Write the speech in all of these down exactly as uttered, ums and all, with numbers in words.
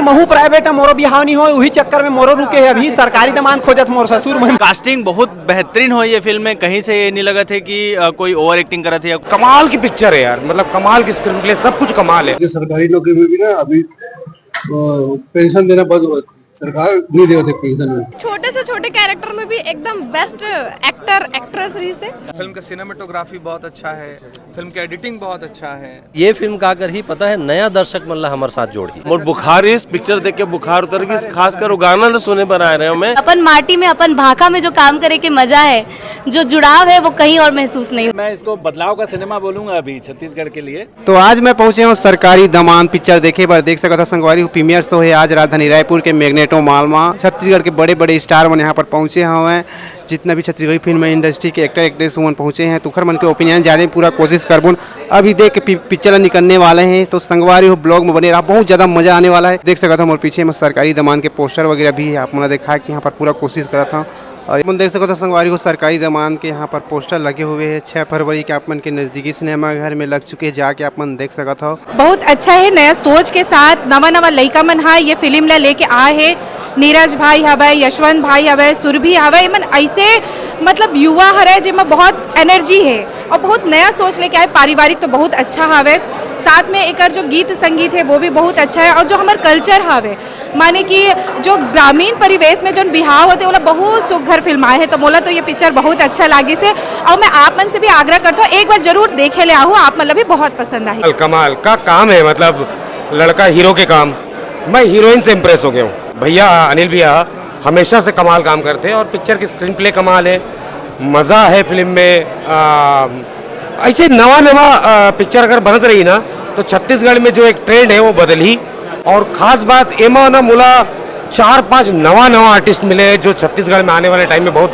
महू प्राइवेट मोरो बिहाव नहीं हो, उही चक्कर में मोरो रुके है। अभी सरकारी दमांद खोजत मोर ससुर मन। कास्टिंग बहुत बेहतरीन हो ये फिल्म में, कहीं से ये नहीं लगत है कि अ, कोई ओवर एक्टिंग करत है या कमाल की पिक्चर है यार, मतलब कमाल की स्क्रीन प्ले, सब कुछ कमाल है। ये सरकारी नौकरी में भी ना अभी पेंशन देना बंद हुआ, सरकार नहीं देवत है पेंशन में। छोटे से छोटे कैरेक्टर में भी एकदम बेस्ट एक्टर एक्ट्रेस रही से। फिल्म का सिनेमेटोग्राफी बहुत अच्छा है, फिल्म का एडिटिंग बहुत अच्छा है। ये फिल्म का कर ही पता है नया दर्शक मन ला हमर साथ जोड़ही। मोर बुखार, इस पिक्चर देख के बुखार उतर गई, खासकर वो गाना न सुने बर आए रहे हो मैं। अपन माटी में, अपन भाखा में जो काम करे के मजा है, जो जुड़ाव है, वो कहीं और महसूस नहीं। मैं इसको बदलाव का सिनेमा बोलूंगा अभी छत्तीसगढ़ के लिए। तो आज मैं पहुंचे हूं सरकारी दमांद पिक्चर देखे बर। देख सकत हो संगवारी हो, प्रीमियर शो है आज राजधानी रायपुर के मैग्नेटो मॉल में। छत्तीसगढ़ के बड़े-बड़े स्टार मन यहां पर पहुंचे हवं। जितना भी छत्तीसगढ़ी फिल्म इंडस्ट्री के एक्टर एक्ट्रेस मन पहुंचे हैं, तो उखर मन के ओपिनियन जाने की पूरा कोशिश करबोन। अभी देख के पि-, पिक्चर निकलने वाले हैं, तो संगवारी हो, ब्लॉग में बने रहा, बहुत ज्यादा मजा आने वाला है। देख सकत हो मोर पीछे में सरकारी दमांद के पोस्टर वगैरह भी है, आप मन देखा कि यहां पर पूरा कोशिश करत हूं। और आप मन देख सकत हो संगवारी हो, सरकारी दमांद के यहां पर पोस्टर लगे हुए हैं। छह फरवरी के आप मन के नजदीकी सिनेमा घर में लग चुके हैं, जाके आप मन देख सकत हो। बहुत अच्छा है, नया सोच के साथ नवा नवा लइका मन हा ये फिल्म ला लेके आए है। नीरज भाई हवय, यशवंत भाई हवय, सुरभि हवय, एमन ऐसे मतलब युवा हरे जेमा बहुत एनर्जी है और बहुत नया सोच लेके आए। पारिवारिक तो बहुत अच्छा हवय, साथ में एकर जो गीत संगीत है वो भी बहुत अच्छा है और जो हमर कल्चर हवे, माने कि जो ग्रामीण परिवेश में जोन बिहाव होते, ओला बहुत सुघर फिल्माए है। तो मोला तो ये पिक्चर बहुत अच्छा लागिस है और मैं आप मन से भी आग्रह करता हूँ, एक बार जरूर देखे ले आहू, आप मन ला भी बहुत पसंद आही। कमाल का काम है, मतलब लड़का हीरो के काम, मैं हीरोइन से इम्प्रेस हो गया हूँ। भैया अनिल भैया हमेशा से कमाल काम करते हैं और पिक्चर की स्क्रीन प्ले कमाल है, मज़ा है फिल्म में। आ, ऐसे नवा नवा आ, पिक्चर अगर बनत रही ना, तो छत्तीसगढ़ में जो एक ट्रेंड है वो बदलही। और खास बात एमा ना मोला चार पांच नवा नवा आर्टिस्ट मिले हैं जो छत्तीसगढ़ में आने वाले टाइम में बहुत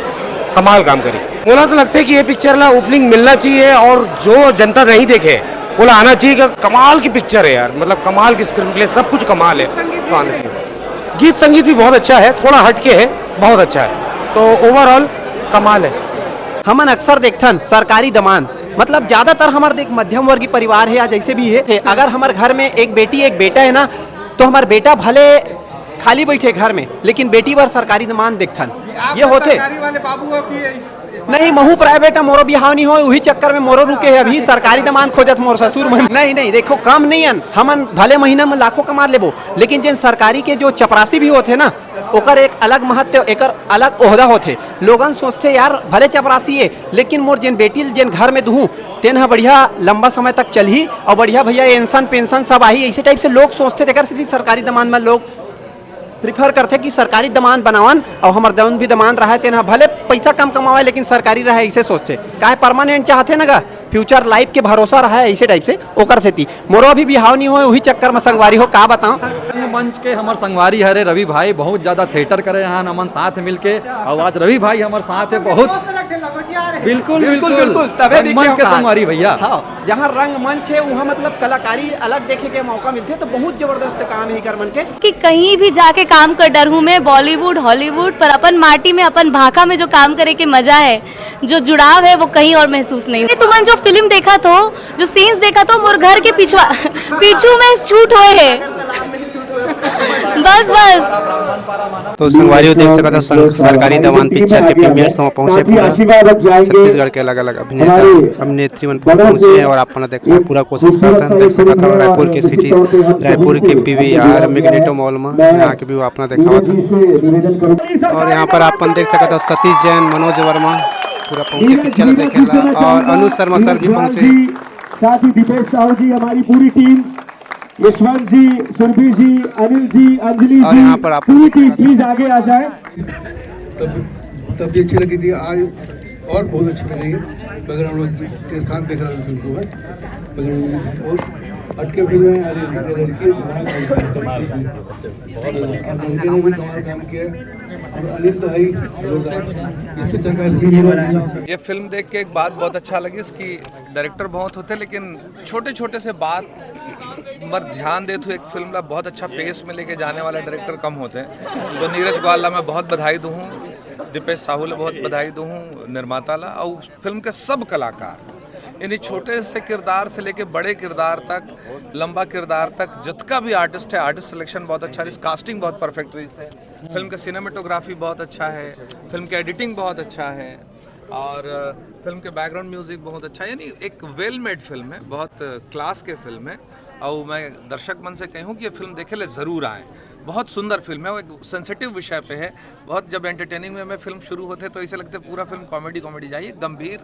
कमाल काम करी। मोला तो लगता है कि ये पिक्चर ला ओपनिंग मिलना चाहिए और जो जनता नहीं देखे, ओला आना चाहिए कि कमाल की पिक्चर है यार, मतलब कमाल की स्क्रीन प्ले, सब कुछ कमाल है, तो आना चाहिए। गीत संगीत भी बहुत अच्छा है, थोड़ा हटके है, बहुत अच्छा है, तो ओवरऑल कमाल है। हमन अक्सर देखथन सरकारी दमांद, मतलब ज्यादातर हमर देख मध्यम वर्गीय परिवार है या जैसे भी है, अगर हमर घर में एक बेटी एक बेटा है ना, तो हमर बेटा भले खाली बैठे घर में, लेकिन बेटी बर सरकारी दमांद देखथन। ये होथे। सरकारी वाले बाबू हो कि नहीं, महू प्राइवेट मोरो बिहाव नहीं हो, उही चक्कर में मोरो रुके है। अभी सरकारी दमांद खोजत मोर ससुर मन। नहीं नहीं, देखो, कम नहीं अन, हमन भले महीना में लाखों कमा लेबो, लेकिन जेन सरकारी के जो चपरासी भी होथे ना, ओकर एक अलग महत्व, एकर अलग ओहदा होथे। लोगन सोचथे, "यार, भले चपरासी है, लेकिन मोर जेन बेटी ल जेन घर में दुहूं, तेन ह बढ़िया लंबा समय तक चलही और बढ़िया भैया एंसन पेंशन सब आही।" ऐसे टाइप से लोग सोचथे, तेकर सेती सरकारी दमांद में लोग प्रिफर करथे कि सरकारी दमांद बनावन और हमर जौन भी दमांद रहे, तेन ह भले पैसा कम कमावे, लेकिन सरकारी रहे, ऐसे सोचथे। काहे, परमानेंट चाहथे ना गा, फ्यूचर लाइफ के भरोसा रहे, ऐसे टाइप से। ओकर सेती मोरो अभी बिहाव नहीं होए, उही चक्कर में संगवारी हो, का बताऊं। रंगमंच के हमर संगवारी हरे रवि भाई, बहुत ज्यादा थिएटर करे हन हमन साथ मिलके, और आज रवि भाई हमर साथ है बहुत। बिल्कुल, बिल्कुल, बिल्कुल। बिल्कुल, तबे रंगमंच देखे के हम संगवारी भैया। हाँ, जहाँ रंगमंच है, वहाँ मतलब कलाकारी अलग देखे के मौका मिलथे, तो बहुत जबरदस्त काम है एकर मन के। कि कहीं भी जाके काम कर डरहूँ मैं, बॉलीवुड, हॉलीवुड, पर अपन माटी में, अपन भाखा में जो काम करे के मजा है, जो जुड़ाव है, वो कहीं और महसूस नहीं होता। तुमन जो फिल्म देखत हो, जो सीन्स देखत हो, मोर घर के पिछुआ, पीछू में शूट होए है। बस, बस। तो संगवारी हो देख सकत हो, सं-, सरकारी दमांद पिक्चर के प्रीमियर शो में पहुंचे पूरा छत्तीसगढ़ के अलग-अलग अभिनेता, अभिनेत्री मन पहुंचे हैं और आप मन देखना पूरा कोशिश करत हन। देख सकत हो रायपुर के सिटी, रायपुर के पीवीआर मैग्नेटो मॉल में यहाँ के भी आप मन देखावत हन। और यहाँ पर आप मन देख सकत हो सतीश जैन, मनोज वर्मा पूरा पहुंचे पिक्चर देखे ला और अनुज शर्मा सर भी पहुंचे। साथ ही दीपेश साहू जी, हमारी पूरी टीम, यशवंत जी, सुरभि जी, अनिल जी, अंजलि और जी, यहाँ पर आप पूरी टीम प्लीज आगे आ जाए। तब तब भी अच्छी लगी थी, आज और बहुत अच्छी लग रही है। बैकग्राउंड के साथ देख रहा हूँ फिल्म को मैं। बैकग्राउंड में और हटके फिल्म है, अरे लड़की है, दिमाग है। और लड़के ने भी कमाल काम किया है। और अनिल तो है ही जोरदार। इस पिक्चर का असली हीरो अनिल। ये फिल्म देख के एक बात बहुत अच्छा लगी, इसकी डायरेक्टर बहुत होते, लेकिन छोटे छोटे से बात पर ध्यान देत हुए एक फिल्म ला बहुत अच्छा पेस में लेके जाने वाला डायरेक्टर कम होते हैं। तो नीरज ग्वाल ला मैं बहुत बधाई दूँ, दीपेश साहू ला बहुत बधाई दूँ, निर्माता ला और फिल्म के सब कलाकार। यानी छोटे से किरदार से लेके बड़े किरदार तक, लंबा किरदार तक, जतका भी आर्टिस्ट है, आर्टिस्ट सिलेक्शन बहुत अच्छा रहिस, कास्टिंग बहुत परफेक्ट रहिस है, फिल्म का सिनेमेटोग्राफी बहुत अच्छा है, फिल्म का एडिटिंग बहुत अच्छा है, और फिल्म के बैकग्राउंड म्यूजिक बहुत अच्छा है। यानी एक वेल मेड फिल्म है, बहुत क्लास के फिल्म है। और मैं दर्शक मन से कहूँ कि ये फिल्म देखे ले जरूर आए। बहुत सुंदर फिल्म है, वो एक सेंसिटिव विषय पे है। बहुत, जब एंटरटेनिंग वे में फिल्म शुरू होथे तो ऐसे लगथे पूरा फिल्म कॉमेडी कॉमेडी जाही। गंभीर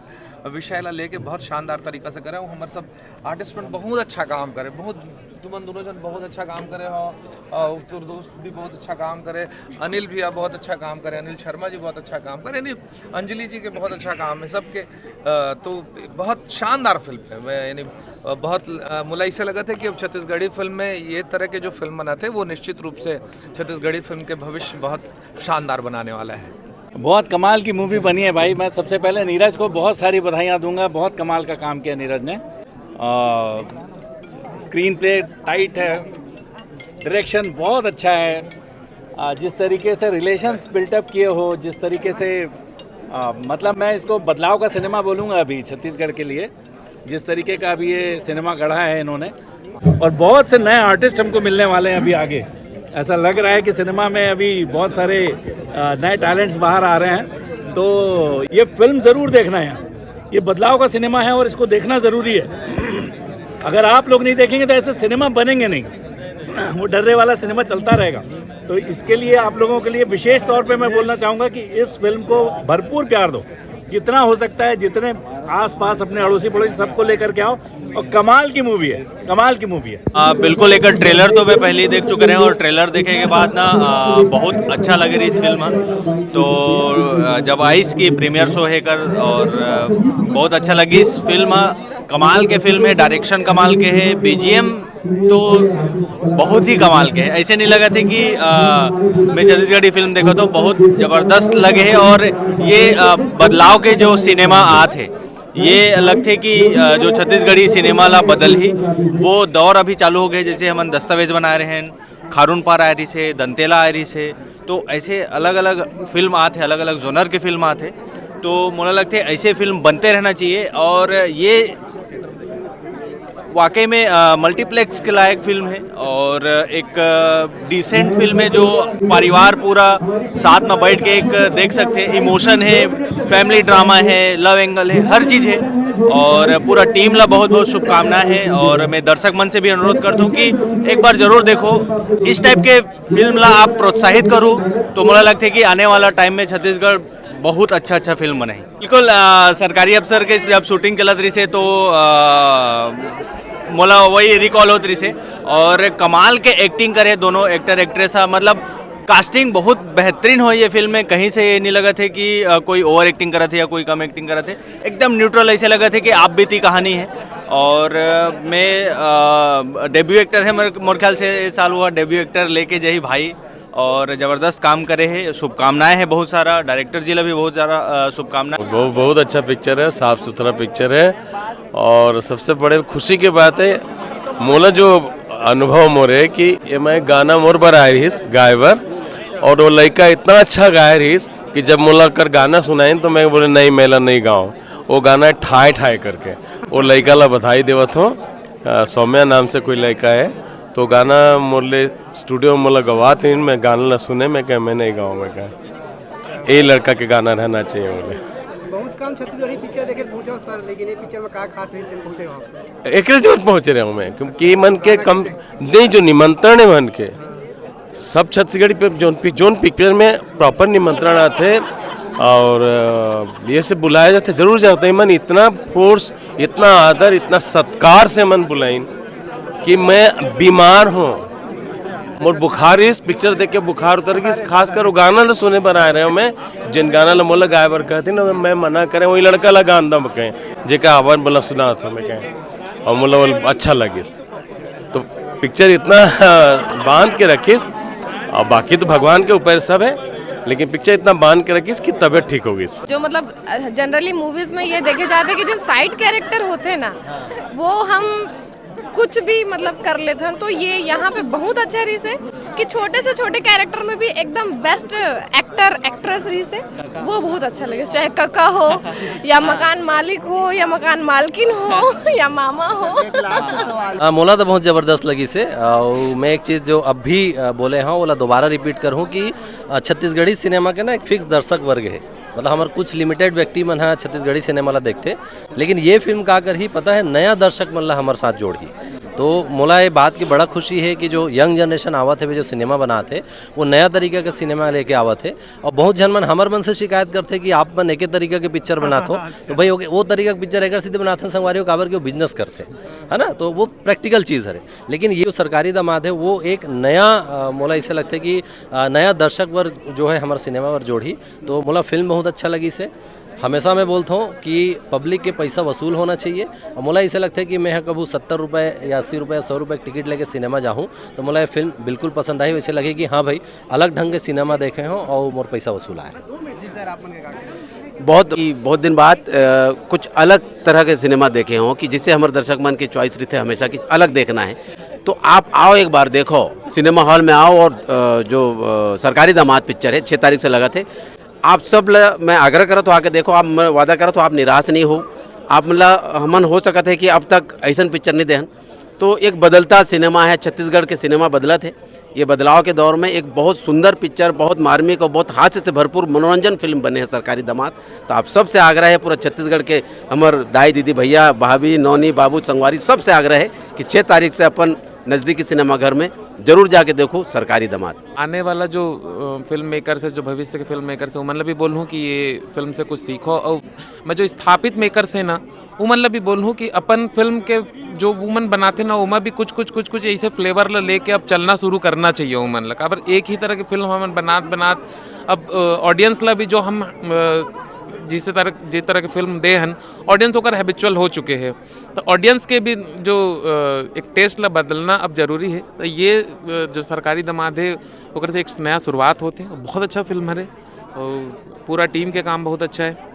विषय ला लेके बहुत शानदार तरीका से करे, वो हमर सब आर्टिस्ट मन बहुत अच्छा काम करे, बहुत, तुमन दोनों जन बहुत अच्छा काम करे हो, और तोर दोस्त भी बहुत अच्छा काम करे, अनिल भैया बहुत अच्छा काम करे, अनिल शर्मा जी बहुत अच्छा काम करे, यानी अंजलि जी के बहुत अच्छा काम है सबके। अ, तो बहुत शानदार फिल्म है। मैं यानी, अ, बहुत, अ, मोला ऐसे लगत है कि अब छत्तीसगढ़ी फिल्म में ये तरह के जो फिल्म बनाते हैं, वो निश्चित रूप से छत्तीसगढ़ी फिल्म के भविष्य बहुत शानदार बनाने वाला है। बहुत कमाल की मूवी बनी है भाई। मैं सबसे पहले नीरज को बहुत सारी बधाइयाँ दूंगा, बहुत कमाल का काम किया नीरज ने। स्क्रीन प्ले टाइट है, डायरेक्शन बहुत अच्छा है। आ, जिस तरीके से रिलेशंस बिल्टअप किए हो, जिस तरीके से, आ, मतलब, मैं इसको बदलाव का सिनेमा बोलूँगा अभी छत्तीसगढ़ के लिए, जिस तरीके का अभी ये सिनेमा गढ़ा है इन्होंने। और बहुत से नए आर्टिस्ट हमको मिलने वाले हैं अभी आगे। ऐसा लग रहा है कि सिनेमा में अभी बहुत सारे, आ, नए टैलेंट्स बाहर आ रहे हैं। तो ये फिल्म ज़रूर देखना है, ये बदलाव का सिनेमा है और इसको देखना ज़रूरी है। अगर आप लोग नहीं देखेंगे तो ऐसे सिनेमा बनेंगे नहीं। वो डर्रे वाला सिनेमा चलता रहेगा। तो इसके लिए आप लोगों के लिए विशेष तौर पे मैं बोलना चाहूँगा कि इस फिल्म को भरपूर प्यार दो, जितना हो सकता है, जितने आसपास अपने अड़ोसी पड़ोसी सबको लेकर के आओ। और कमाल की मूवी है, कमाल की मूवी है। आ, बिल्कुल, एक ट्रेलर तो मैं पहले ही देख चुके रहे हैं और ट्रेलर देखे के बाद ना, आ, बहुत अच्छा लगे रही इस फिल्म। तो आ, जब आइस की प्रीमियर शो है कर और आ, बहुत अच्छा लगी इस फिल्म। कमाल के फिल्म है, डायरेक्शन कमाल के है, बीजीएम तो बहुत ही कमाल के है। ऐसे नहीं लगा थे कि आ, मैं छत्तीसगढ़ी फिल्म देखा तो बहुत जबरदस्त लगे है। और ये आ, बदलाव के जो सिनेमा आत है, ये लगथे कि आ, जो छत्तीसगढ़ी सिनेमा ला बदल ही, वो दौर अभी चालू हो गए। जैसे हमन दस्तावेज बना रहे हैं, खारून पार आए रहिस हे, दंतेला आए रहिस हे, तो ऐसे अलग-अलग फिल्म आत हे, अलग-अलग जोनर के फिल्म आत हे। तो मोला लगथे ऐसे फिल्म बनते रहना चाहिए और ये वाकई में, अ, मल्टीप्लेक्स के लायक फिल्म है और एक, अ, डिसेंट फिल्म है जो परिवार पूरा साथ में बैठ के एक देख सकते हैं। इमोशन है, फैमिली ड्रामा है, लव एंगल है, हर चीज़ है। और पूरा टीम ला बहुत बहुत शुभकामनाएं हैं और मैं दर्शक मन से भी अनुरोध करता हूँ कि एक बार जरूर देखो। इस टाइप के फिल्म ला आप प्रोत्साहित करो तो मोला लगथे कि आने वाला टाइम में छत्तीसगढ़ बहुत अच्छा अच्छा फिल्म बनाही। बिल्कुल, अ, सरकारी अफसर के जब शूटिंग चलत रहिस हे तो, अ, मोला वही रिकॉल होत रहिस हे। और कमाल के एक्टिंग करे दोनों एक्टर एक्ट्रेस हा, मतलब कास्टिंग बहुत बेहतरीन हो ये फिल्म में। कहीं से ये नहीं लगत हे कि, अ, कोई ओवर एक्टिंग करत हे या कोई कम एक्टिंग करत हे, एकदम न्यूट्रल ऐसे लगत हे कि आप बीती कहानी है। और, अ, मैं, अ, डेब्यू एक्टर है मोर, मोर ख्याल से इस साल हुआ डेब्यू एक्टर लेके जही भाई, और जबरदस्त काम करे है। शुभकामनाएं हैं बहुत सारा, डायरेक्टर जी ला भी बहुत सारा, अ, शुभकामनाएं। बहुत, बहुत अच्छा पिक्चर है, साफ सुथरा पिक्चर है और सबसे बड़े खुशी की बात है, मोला जो अनुभव मोरे कि ये मैं गाना मोर बर आए रहिस गाए बर और वो लड़का इतना अच्छा गाए रहिस कि जब मोला कर गाना सुनाइन तो मैं बोले, "नहीं, मैं ला नहीं गाओ।" वो गाना ठाए ठाए करके वो लड़का ला बधाई देवत हो। अ, सौम्या नाम से कोई लड़का है, तो गाना मोर ले स्टूडियो में मोला गवात रहिन, मैं गाना ला सुने, मैं कहे, "मैं नहीं गाऊँ," मैं कहे, "ये लड़का के गाना रहना चाहिए," बोले। बहुत कम छत्तीसगढ़ी पिक्चर देखे पहुंचा सर, लेकिन ये पिक्चर में का खास है, इसलिए पहुंचे हो आप? एकरे जोर पहुंचे रहे हूँ मैं, क्योंकि मन के कम नहीं, जो निमंत्रण है मन के, सब छत्तीसगढ़ी पे जोन पि-, जोन पिक्चर में प्रॉपर निमंत्रण आते और, अ, ये से बुलाया जाते, जरूर जाते हैं। मन इतना फोर्स, इतना आदर, इतना सत्कार से मन बुलाइन कि मैं बीमार हूँ, मोर बुखार, इस पिक्चर देख के बुखार उतर गई। खासकर वो गाना ला सुने बर आए रहे हूँ मैं, जिन गाना ला मोला गाए बर कहते ना, मैं मना करें, वही लड़का ला गान दम कहें, जेका आवाज बोला सुना था मैं कहें, और मोला वो अच्छा लगिस। तो पिक्चर इतना बांध के रखिस, और बाकी तो भगवान के ऊपर सब है, लेकिन पिक्चर इतना बांध के रखिस कि तबीयत ठीक हो गई। जो मतलब जनरली मूवीज में ये देखे जाते हैं कि जिन साइड कैरेक्टर होते हैं ना, वो हम कुछ भी मतलब कर लेते हैं। तो ये यहाँ पे बहुत अच्छा रहिस हे कि छोटे से छोटे कैरेक्टर में भी एकदम बेस्ट एक्टर एक्ट्रेस रहिस हे, वो बहुत अच्छा लगे, चाहे कका हो या मकान मालिक हो या मकान मालकिन हो या मामा हो। हाँ, मोला तो बहुत जबरदस्त लगिस हे। अउ मैं एक चीज जो अब भी अ, बोले हंव, ओला दोबारा रिपीट करहूँ कि अ, छत्तीसगढ़ी सिनेमा के ना एक फिक्स दर्शक वर्ग हे। मतलब हमर कुछ लिमिटेड व्यक्ति मन ह छत्तीसगढ़ी सिनेमा ला देखथे, लेकिन ये फिल्म का करही पता हे, नया दर्शक मन ला हमर साथ जोड़ही। तो मोला ये बात की बड़ा खुशी हे कि जो यंग जनरेशन आवत हे, जो सिनेमा बनात हे, वो नया तरीका का सिनेमा लेके आवत हे। और बहुत झन मन हमर मन से शिकायत करथे कि आप मन एके तरीका के पिक्चर बनात हो। तो भाई, ओके, वो तरीका के पिक्चर एकर सीधे बनाथन संगवारी हो, काबर के वो बिजनेस करथे, है ना? तो वो प्रैक्टिकल चीज़ हरे। लेकिन ये जो सरकारी दमाद है, वो एक नया अ, मोला इसे लगथे कि अ, नया दर्शक वर्ग जो है हमर सिनेमा बर जोड़ही। तो मोला फिल्म बहुत अच्छा लगिस हे। हमेशा मैं बोलता हूँ कि पब्लिक के पैसा वसूल होना चाहिए। और मोला इसे लगथे कि मैं ह कभू सत्तर रुपये या अस्सी रुपये, सौ रुपये टिकट लेके सिनेमा जाहूँ, तो मोला ये फिल्म बिल्कुल पसंद आई। वैसे लगे कि हाँ भाई, अलग ढंग के सिनेमा देखे हों और मोर पैसा वसूल आए। बहुत बहुत दिन बाद अ, कुछ अलग तरह के सिनेमा देखे हों कि जिससे हमर दर्शक मन के चॉइस रहिथे हमेशा कि अलग देखना है। तो आप आओ, एक बार देखो, सिनेमा हॉल में आओ और अ, जो अ, सरकारी दामाद पिक्चर है, छः तारीख से लगत हे। आप सब ल मैं आग्रह करत हों, आके देखो। आप, मैं वादा करत हों, आप निराश नहीं हो। आप मन ला, हमन हो सकत हे कि अब तक ऐसन पिक्चर नहीं देहन। तो एक बदलता सिनेमा है, छत्तीसगढ़ के सिनेमा बदलत हे। ये बदलाव के दौर में एक बहुत सुंदर पिक्चर, बहुत मार्मिक और बहुत हास्य से भरपूर मनोरंजन फिल्म बने हे सरकारी दामाद। तो आप सबसे आग्रह है, पूरा छत्तीसगढ़ के हमर दाई, दीदी, भैया, भाभी, नौनी, बाबू, संगवारी, सबसे आग्रह है कि छः तारीख से अपन नज़दीकी सिनेमाघर में जरूर जाके देखो सरकारी दामाद। आने वाला जो फिल्म मेकर्स है, जो भविष्य के फिल्म मेकर्स है, उमन ला भी बोलहूँ कि ये फिल्म से कुछ सीखो। और मैं जो स्थापित मेकर्स है ना, उमन ला भी बोलहूँ कि अपन फिल्म के जो उमन बनाथे ना, ओमा भी कुछ कुछ कुछ कुछ ऐसे फ्लेवर ला लेके अब चलना शुरू करना चाहिए उमन ला। काबर एक ही तरह के फिल्म हमन बनात बनात अब ऑडियंस ला भी जो हम अ, जिस तरह जिस तरह के फिल्म दे हन, ऑडियंस ओकर हैबिचुअल हो चुके हैं। तो ऑडियंस के भी जो अ, एक टेस्ट ला बदलना अब जरूरी है। तो ये अ, जो सरकारी दामाद है, ओकर से एक नया शुरुआत होथे। बहुत अच्छा फिल्म हरे और पूरा टीम के काम बहुत अच्छा है।